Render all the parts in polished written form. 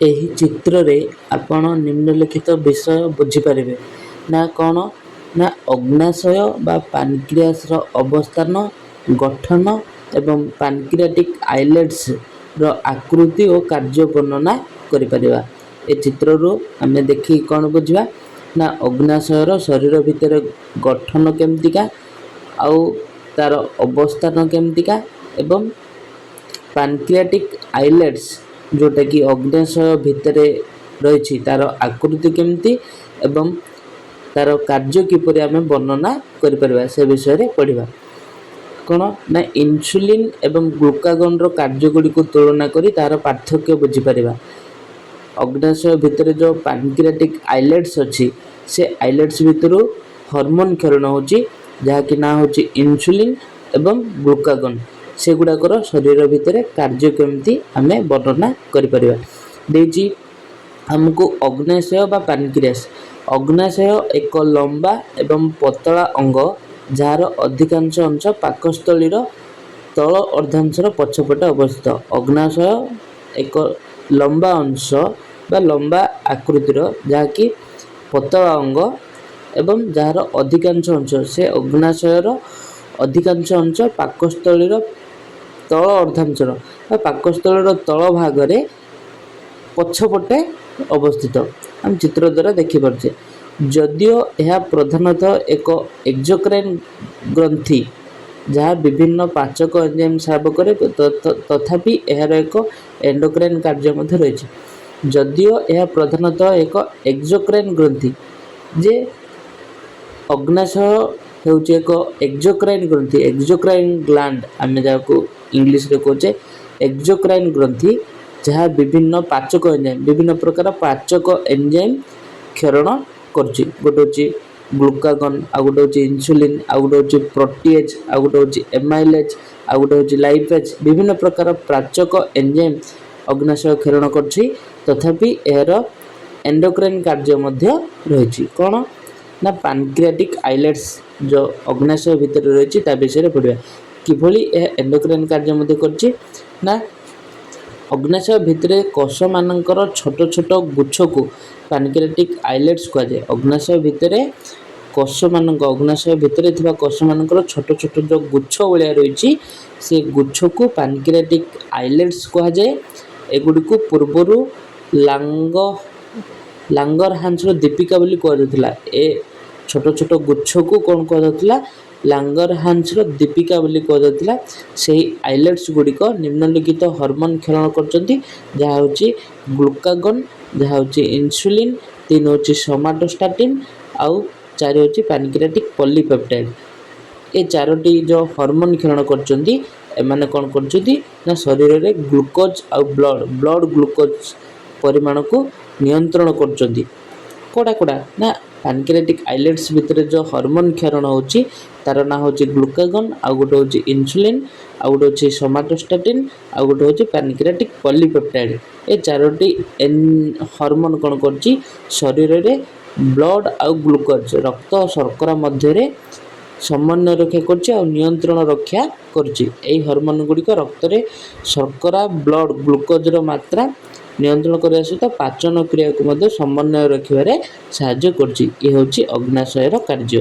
ଏହି ଚିତ୍ରରେ ଆପଣ ନିମ୍ନଲିଖିତ ବିଷୟ ବୁଝିପାରିବେ। ନା କ'ଣ ନା ଅଗ୍ନାଶୟ ବା ପାନକ୍ରିଆସର ଅବସ୍ଥାନ, ଗଠନ ଏବଂ ପାନକ୍ରିଆଟିକ୍ ଆଇଲେଟ୍ସର ଆକୃତି ଓ କାର୍ଯ୍ୟ ବର୍ଣ୍ଣନା କରିପାରିବା। ଏ ଚିତ୍ରରୁ ଆମେ ଦେଖିକି କ'ଣ ବୁଝିବା ନା ଅଗ୍ନାଶୟର ଶରୀର ଭିତରେ ଗଠନ କେମିତିକା ଆଉ ତାର ଅବସ୍ଥାନ କେମିତିକା ଏବଂ ପାନକ୍ରିଆଟିକ୍ ଆଇଲେଟ୍ସ, ଯେଉଁଟାକି ଅଗ୍ନାଶୟ ଭିତରେ ରହିଛି, ତାର ଆକୃତି କେମିତି ଏବଂ ତାର କାର୍ଯ୍ୟ କିପରି ଆମେ ବର୍ଣ୍ଣନା କରିପାରିବା, ସେ ବିଷୟରେ ପଢ଼ିବା। କ'ଣ ନା ଇନସୁଲିନ୍ ଏବଂ ଗ୍ଲୁକାଗନର କାର୍ଯ୍ୟଗୁଡ଼ିକୁ ତୁଳନା କରି ତାର ପାର୍ଥକ୍ୟ ବୁଝିପାରିବା। ଅଗ୍ନାଶୟ ଭିତରେ ଯେଉଁ ପାନକ୍ରିଆଟିକ୍ ଆଇଲେଟ୍ସ ଅଛି, ସେ ଆଇଲେଟ୍ସ ଭିତରୁ ହରମୋନ୍ କ୍ଷରଣ ହେଉଛି, ଯାହାକି ନାଁ ହେଉଛି ଇନସୁଲିନ୍ ଏବଂ ଗ୍ଲୁକାଗନ୍। ସେଗୁଡ଼ାକର ଶରୀର ଭିତରେ କାର୍ଯ୍ୟ କେମିତି ଆମେ ବର୍ଣ୍ଣନା କରିପାରିବା। ଦେଇଛି ଆମକୁ ଅଗ୍ନାଶୟ ବା ପାନକ୍ରିଆସ। ଅଗ୍ନାଶୟ ଏକ ଲମ୍ବା ଏବଂ ପତଳା ଅଙ୍ଗ, ଯାହାର ଅଧିକାଂଶ ଅଂଶ ପାକସ୍ଥଳୀର ତଳ ଅର୍ଦ୍ଧାଂଶର ପଛପଟେ ଅବସ୍ଥିତ। ଅଗ୍ନାଶୟ ଏକ ଲମ୍ବା ଅଂଶ ବା ଲମ୍ବା ଆକୃତିର, ଯାହାକି ପତଳା ଅଙ୍ଗ ଏବଂ ଯାହାର ଅଧିକାଂଶ ଅଂଶ, ସେ ଅଗ୍ନାଶୟର ଅଧିକାଂଶ ଅଂଶ ପାକସ୍ଥଳୀର ତଳ ଅର୍ଦ୍ଧାଂଶର ବା ପାକସ୍ଥଳୀର ତଳ ଭାଗରେ ପଛପଟେ ଅବସ୍ଥିତ। ଆମେ ଚିତ୍ର ଦ୍ୱାରା ଦେଖିପାରୁଛେ। ଯଦିଓ ଏହା ପ୍ରଧାନତଃ ଏକ ଏକ୍ଜୋକ୍ରାଇନ୍ ଗ୍ରନ୍ଥି, ଯାହା ବିଭିନ୍ନ ପାଚକ ଏଞ୍ଜାଇମ୍ ସ୍ରାବ କରେ, ତଥାପି ଏହାର ଏକ ଏଣ୍ଡୋକ୍ରାଇନ୍ କାର୍ଯ୍ୟ ମଧ୍ୟ ରହିଛି। ଯଦିଓ ଏହା ପ୍ରଧାନତଃ ଏକ ଏକ୍ଜୋକ୍ରାଇନ୍ ଗ୍ରନ୍ଥି, ଯେ ଅଗ୍ନାଶୟ ହେଉଛି ଏକ ଏକ୍ଜୋକ୍ରାଇନ୍ ଗ୍ରନ୍ଥି, ଏକ୍ଜୋକ୍ରାଇନ୍ ଗ୍ଲାଣ୍ଡ ଆମେ ଯାହାକୁ ଇଂଲିଶରେ କହୁଛେ, ଏକ୍ଜୋକ୍ରାଇନ୍ ଗ୍ରନ୍ଥି, ଯାହା ବିଭିନ୍ନ ପାଚକ ଏଞ୍ଜାଇମ୍, ବିଭିନ୍ନ ପ୍ରକାର ପାଚକ ଏଞ୍ଜାଇମ୍ କ୍ଷରଣ କରୁଛି। ଗୋଟେ ହେଉଛି ଗ୍ଲୁକାଗନ୍, ଆଉ ଗୋଟେ ହେଉଛି ଇନସୁଲିନ୍, ଆଉ ଗୋଟେ ହେଉଛି ପ୍ରୋଟିଏଜ୍, ଆଉ ଗୋଟେ ହେଉଛି ଏମାଇଲେଜ୍, ଆଉ ଗୋଟେ ହେଉଛି ଲାଇପେଜ୍। ବିଭିନ୍ନ ପ୍ରକାର ପାଚକ ଏଞ୍ଜାଇମ୍ ଅଗ୍ନାଶୟ କ୍ଷରଣ କରୁଛି। ତଥାପି ଏହାର ଏଣ୍ଡୋକ୍ରାଇନ୍ କାର୍ଯ୍ୟ ମଧ୍ୟ ରହିଛି। କ'ଣ ନା ପାନକ୍ରିଆଟିକ୍ ଆଇଲେଟ୍ସ ଯେଉଁ ଅଗ୍ନାଶୟ ଭିତରେ ରହିଛି, ତା ବିଷୟରେ ପଢ଼ିବା। କିଭଳି ଏହା ଏଣ୍ଡୋକ୍ରାଇନ୍ କାର୍ଯ୍ୟ ମଧ୍ୟ କରୁଛି ନା ଅଗ୍ନାଶୟ ଭିତରେ କୋଷମାନଙ୍କର ଛୋଟ ଛୋଟ ଗୁଚ୍ଛକୁ ପାନକ୍ରିଆଟିକ୍ ଆଇଲେଟ୍ସ କୁହାଯାଏ। ଅଗ୍ନାଶୟ ଭିତରେ କୋଷମାନଙ୍କ, ଅଗ୍ନାଶୟ ଭିତରେ ଥିବା କୋଷମାନଙ୍କର ଛୋଟ ଛୋଟ ଯେଉଁ ଗୁଚ୍ଛ ଭଳିଆ ରହିଛି, ସେ ଗୁଚ୍ଛକୁ ପାନକ୍ରିଆଟିକ୍ ଆଇଲେଟ୍ସ କୁହାଯାଏ। ଏଗୁଡ଼ିକୁ ପୂର୍ବରୁ ଲାଙ୍ଗରହାନ୍ସର ଦ୍ୱୀପିକା ବୋଲି କୁହାଯାଉଥିଲା। ଏ ଛୋଟ ଛୋଟ ଗୁଚ୍ଛକୁ କ'ଣ କୁହାଯାଉଥିଲା? ଲାଙ୍ଗରହାନ୍ସର ଦ୍ୱୀପିକା ବୋଲି କୁହାଯାଉଥିଲା। ସେହି ଆଇଲେଟ୍ସ ଗୁଡ଼ିକ ନିମ୍ନଲିଖିତ ହରମୋନ୍ କ୍ଷରଣ କରୁଛନ୍ତି, ଯାହା ହେଉଛି ଗ୍ଲୁକାଗନ୍, ଯାହା ହେଉଛି ଇନସୁଲିନ୍, ତିନି ହେଉଛି ସୋମାଟୋଷ୍ଟାଟିନ୍ ଆଉ ଚାରି ହେଉଛି ପାନକ୍ରିଆଟିକ୍ ପଲିପେପ୍ଟାଇଡ୍। ଏ ଚାରୋଟି ଯେଉଁ ହରମୋନ୍ କ୍ଷରଣ କରୁଛନ୍ତି, ଏମାନେ କ'ଣ କରୁଛନ୍ତି ନା ଶରୀରରେ ଗ୍ଲୁକୋଜ୍ ଆଉ ବ୍ଲଡ଼ ଗ୍ଲୁକୋଜ୍ ପରିମାଣକୁ ନିୟନ୍ତ୍ରଣ କରୁଛନ୍ତି। କୋଉଟା କୋଉଟା ନା ପାନକ୍ରିଆଟିକ୍ ଆଇଲେଟ୍ସ ଭିତରେ ଯେଉଁ ହରମୋନ୍ କ୍ଷରଣ ହେଉଛି, ତାର ନାଁ ହେଉଛି ଗ୍ଲୁକାଗନ୍, ଆଉ ଗୋଟେ ହେଉଛି ଇନସୁଲିନ୍, ଆଉ ଗୋଟେ ହେଉଛି ସୋମାଟୋଷ୍ଟାଟିନ୍, ଆଉ ଗୋଟେ ହେଉଛି ପାନକ୍ରିଆଟିକ୍ ପଲିପେପ୍ଟାଇଡ୍। ଏ ଚାରୋଟି ହରମୋନ୍ କ'ଣ କରୁଛି? ଶରୀରରେ ବ୍ଲଡ଼ ଆଉ ଗ୍ଲୁକୋଜ୍, ରକ୍ତ ଶର୍କରା ମଧ୍ୟରେ ସମନ୍ୱୟ ରକ୍ଷା କରୁଛି ଆଉ ନିୟନ୍ତ୍ରଣ ରକ୍ଷା କରୁଛି। ଏହି ହରମୋନ୍ ଗୁଡ଼ିକ ରକ୍ତରେ ଶର୍କରା, ବ୍ଲଡ଼ ଗ୍ଲୁକୋଜର ମାତ୍ରା ନିୟନ୍ତ୍ରଣ କରିବା ସହିତ ପାଚନ କ୍ରିୟାକୁ ମଧ୍ୟ ସମନ୍ୱୟ ରଖିବାରେ ସାହାଯ୍ୟ କରୁଛି। ଇଏ ହେଉଛି ଅଗ୍ନାଶୟର କାର୍ଯ୍ୟ।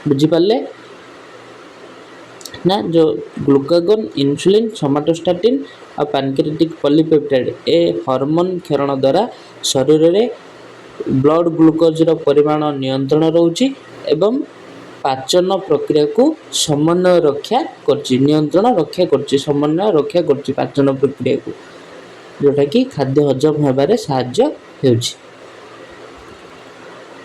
ବୁଝିପାରିଲେ ନା? ଯେଉଁ ଗ୍ଲୁକାଗନ୍, ଇନସୁଲିନ୍, ସୋମାଟୋଷ୍ଟାଟିନ୍ ଆଉ ପାନକ୍ରିଆଟିକ୍ ପଲିପେପ୍ଟାଇଡ୍, ଏ ହରମୋନ୍ କ୍ଷରଣ ଦ୍ୱାରା ଶରୀରରେ ବ୍ଲଡ଼ ଗ୍ଲୁକୋଜର ପରିମାଣ ନିୟନ୍ତ୍ରଣ ରହୁଛି ଏବଂ ପାଚନ ପ୍ରକ୍ରିୟାକୁ ସମନ୍ୱୟ ରକ୍ଷା କରୁଛି, ନିୟନ୍ତ୍ରଣ ରକ୍ଷା କରୁଛି, ସମନ୍ୱୟ ରକ୍ଷା କରୁଛି ପାଚନ ପ୍ରକ୍ରିୟାକୁ, ଯେଉଁଟାକି ଖାଦ୍ୟ ହଜମ ହେବାରେ ସାହାଯ୍ୟ ହେଉଛି।